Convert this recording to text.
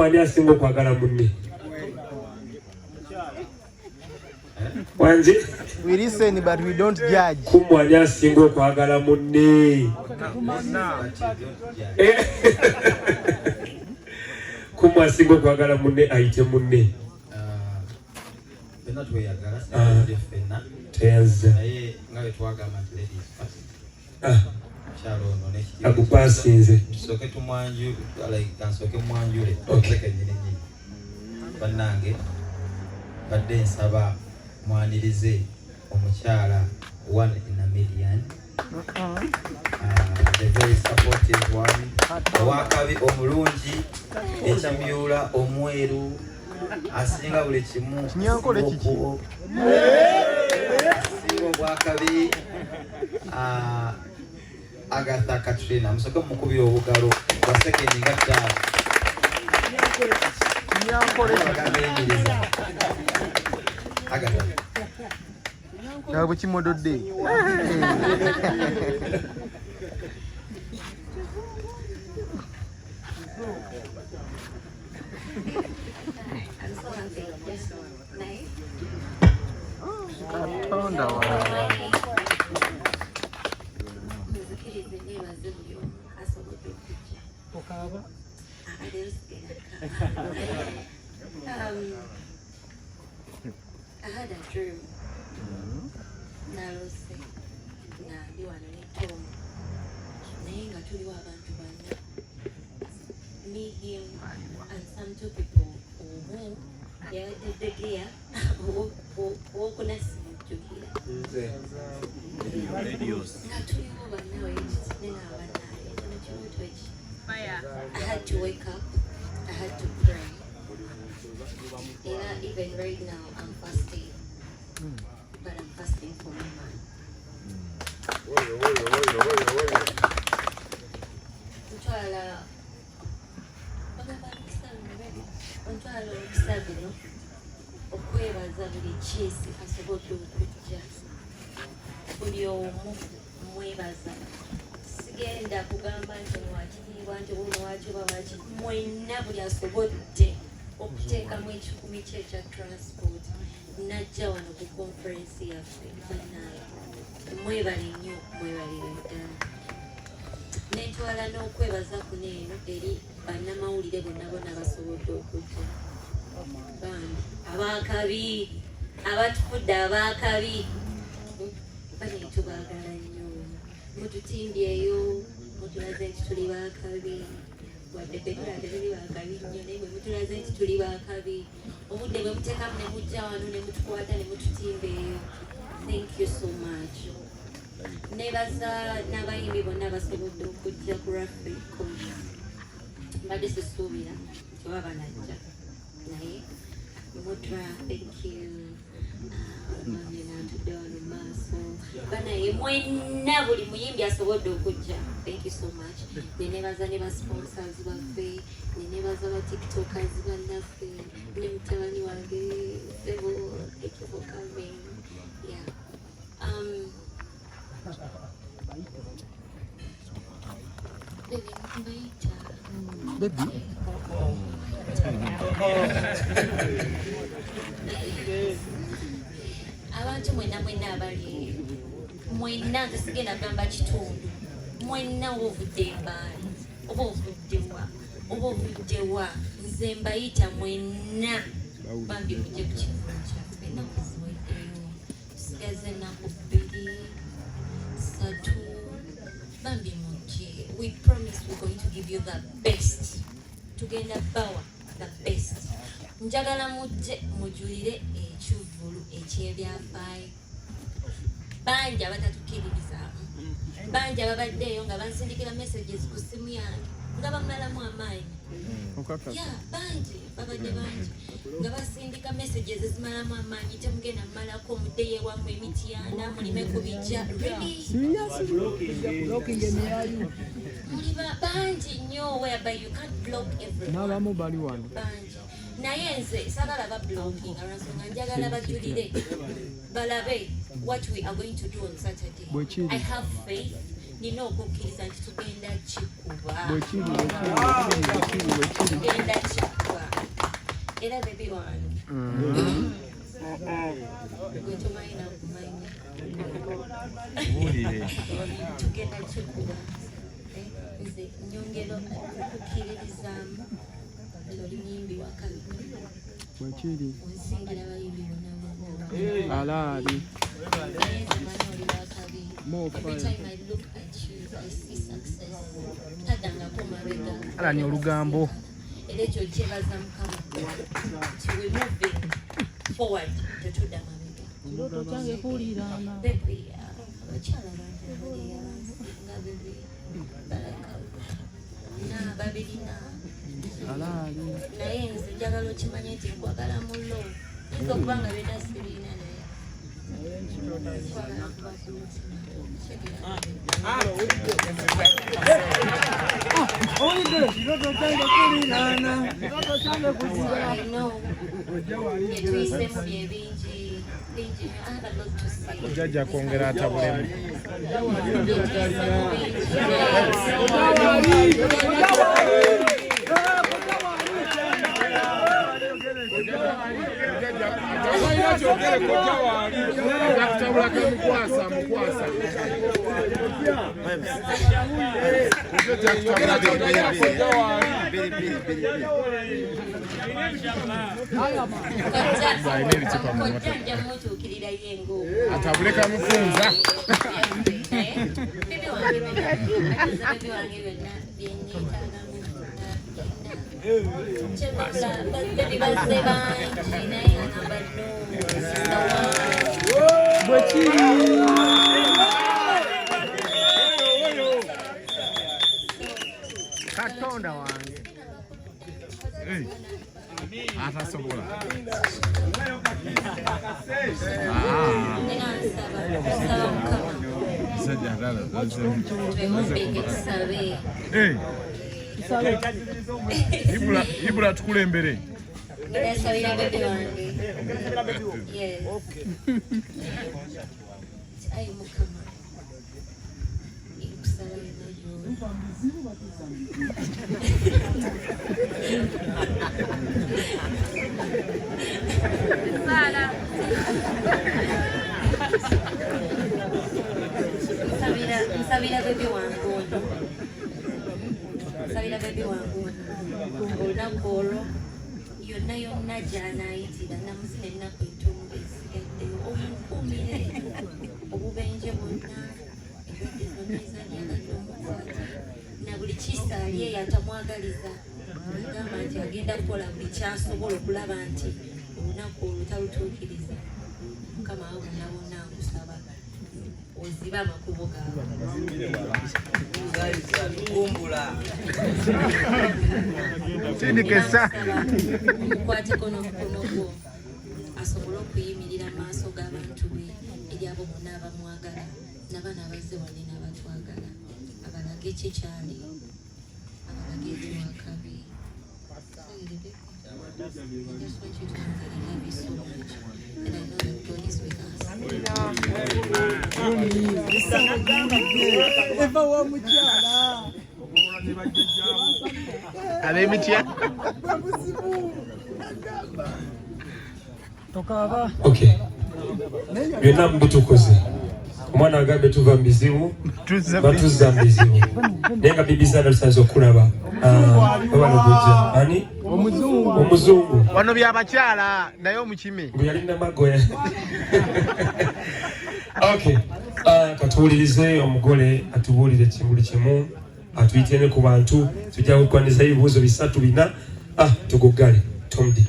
Kumwe ani asinga okwagala munne? Wangi? We listen but we don't judge. Kumwe ani asinga okwagala munne? Kumwe asinga okwagala munne ayite munne. Ffenna tweyagala. Ah. Ffenna. Teyanza. Naye nga bwe twagamba nti ladies first. Ah. Mukyalo ono n'ekitiibwa. Akupasinze. Tusooke tumwanju, like kansooke mwanjule. Okay. Nze kennyini nnyini. Bannange, badde nsaba mwanirize omukyala one in a million. The very supportive one, owakabi omulungi, ekimyula omweru, asinga buli kimu. Kinyankole kiki? Asinga obwakabi, Agatha Katrina. Musooke mumukubira obugalo bwa sekendi nga 5. Kinyankole kiki? Bagamba yimiriza. Agatha. Nga bwe kimododde. I'm so happy. Naye Katonda wange. Nzikirize neebaze buli omu asobodde okujja. Leero sigenda kukaaba. I had a dream. Naloose nga ndi wano ne Tom, naye nga tuliwo abantu bana, me, him and some two people. Omu yabadde geya, owokuna simujjukira. Nga tuliwo bannawe nenga bannaye kino kirooto eki. I had to wake up, I had to pray. Era even right now I'm fasting, but I'm fasting for my man. Ntwala, bagamba mikisa bino, ntwala omukisa guno okwebaza buli kiisi asobodde okujja. Buli omu mwebaza. Sigenda kugamba nti wakitiibwa, nti ono waki oba waki. Mwenna buli asobodde okuteekamu 1,000 kye ekya transport najja wano ku conference yaffe, bannange mwebale nnyo, mwebalire ddala. Nentwala n'okwebaza kuno eno eri bannamawulire bonna bonna basobodde okujja. Bambi abakabi, abatufudde abakabi, bane tubaagala nnyo. Mututimbyeyo, mutulaze nti tuli bakabi, wadde ffe tulaba tetuli bakabi nnyo, naye bwe mutulaze nti tuli bakabi, obudde bwe muteekamu ne mujja wano ne mutukwata ne mututimba eyo, thank you so much. Nebaza n'abayimbi bonna basobodde okujja ku lwaffe. Mbadde sisuubira nti oba banajja, naye Mudra, thank you. Omwami natudde wano mu maaso banaye, mwenna buli muyimbi asobodde okujja, thank you so much. Nenebaza ne ba sponsors baffe, nenebaza ba TikTokers bannaffe, ne mutabani wange sebo, thank you for coming. Yeah, baby, mbayita. Baby. Abantu mwenna mwenna abali mwenna, nze sigenda gamba kitundu, mwenna oba ovudde embaali oba ovuddewa oba ovuddewa, nze mbayita mwenna. Bambi mujje ku kivulo kyaffe. Ennaku ziweddeyo, tusigaze ennaku 2, 3. Bambi mujje. We promise we're going to give you the best. Tugenda bawa the best. Njagala mujje mujulire ekivvulu ekyebyafaayo. Bangi abatatukiririzaamu, bangi ababaddeeyo nga bansindikira messages ku simu yange nga bamalamu amaanyi. Ya, bangi babadde bangi nga basindika messages ezimalamu amaanyi: "Temugenda mumalako, muddeyo ewammwe emityana mulime ku bijja." Really, muli bangi nnyo whereby you can't block everyone. N'abamu bali wano. Bangi, naye nze sagala ba blocking olwansonga njagala bajulire balabe what we are going to do on Saturday. Bwe kiri. I have faith, nina okukkiriza nti tugenda kikuba. Bwe kiri, bwe kiri, bwe kiri, bwe kiri, bwe kiri. Tugenda kikuba. Era baby wange gwe tomanyi nakumanya, tugenda kikuba. Eh, nze nyongera okukkiririzaamu nti oli muyimbi wakabi. Bwekiri. Onsingira abayimbi bonna bonna. Alaali. Naye nze manyi oli wakabi. More Every fire. time I look at you, I see success. Taddangako mabega. Alani olugambo. Era ekyo kyebaza Mukama nti we moving forward, tetudda mabega. Baby, abakyala bangi abali abansinga baby balaka na babirina. Alaali. Naye nze njagala okimanye nti nkwagala mulo. Yinza okuba nga byonna sibirina, naye nkwagala kuba ku mutima. Kitegeera? I know byetuyisemu bye bingi bingi. I have a lot to say. Jjajja kwongera atabulemu. Byetuyisemu bingi. Aja kutabula kamukwasa mukwasa. Jjajja kutabula Biri, biri, biri, biri. Alina ebicupa mu Kojja motoka. nja mutuukirira ye ng'oku. Atabule kamufunza. Baby wange byonna, atuuza baby wange byonna byenyeetaaga mu byonna. Kyebabula baby bazze bangi, naye agamba no, sister wange. Bwekiri. Katonda wange. Atasobola. Era nsaba nsaba Mukama Musajja atala. twemumbeke tusabe. Ibula Ibula tukulembere. Ngenda nsabira baby wange. Yes. Ayi Mukama, nkusaba yonna gy'oli. Nsabira nsabira baby wange ono. Nsabira baby wange ono. Olunaku olwo yonna yonna gy'anaayitira namuzina ennaku entono ezisigaddeyo, omukuumire obubenje bwonna, endwadde zonna ezandyagadde omukwata na buli kisa ali eyo atamwagaliza, agamba nti agenda kukola buli kyasobola okulaba nti olunaku olwo talutuukiriza. Mukama wa bonna bonna, nkusaba ozibe amakubo gaabwe. Tukumbula. Sindika essa. Omukwateko n'omukono gwo asobole okuyimirira mu maaso g'abantu be, eri abo bonna abamwagala n'abaana abazze wane n'abatwagala, abalage ki kyali, abalage ekiwakabi. I just want you to know that I love you so much and I know that God is with us. Eva wa mukyala. Ab'emitya. Bwe buzibu. Tokaaba. Okay, byonna mubitukoze. Omwana agambye tuva mu bizibu, batuzza mu bizibu, naye nga bibi Zana tusanze okulaba babalogojja ani? Omuzungu. Omuzungu. Wano byabakyala naye omukime. Bwe yali namagoya. Okay, katuwulirize omugole atubuulire buli kimu, atuyite ne ku bantu. Tujja kukwaniza ebibuuzo bisatu bina, tuguggale. Tomdi.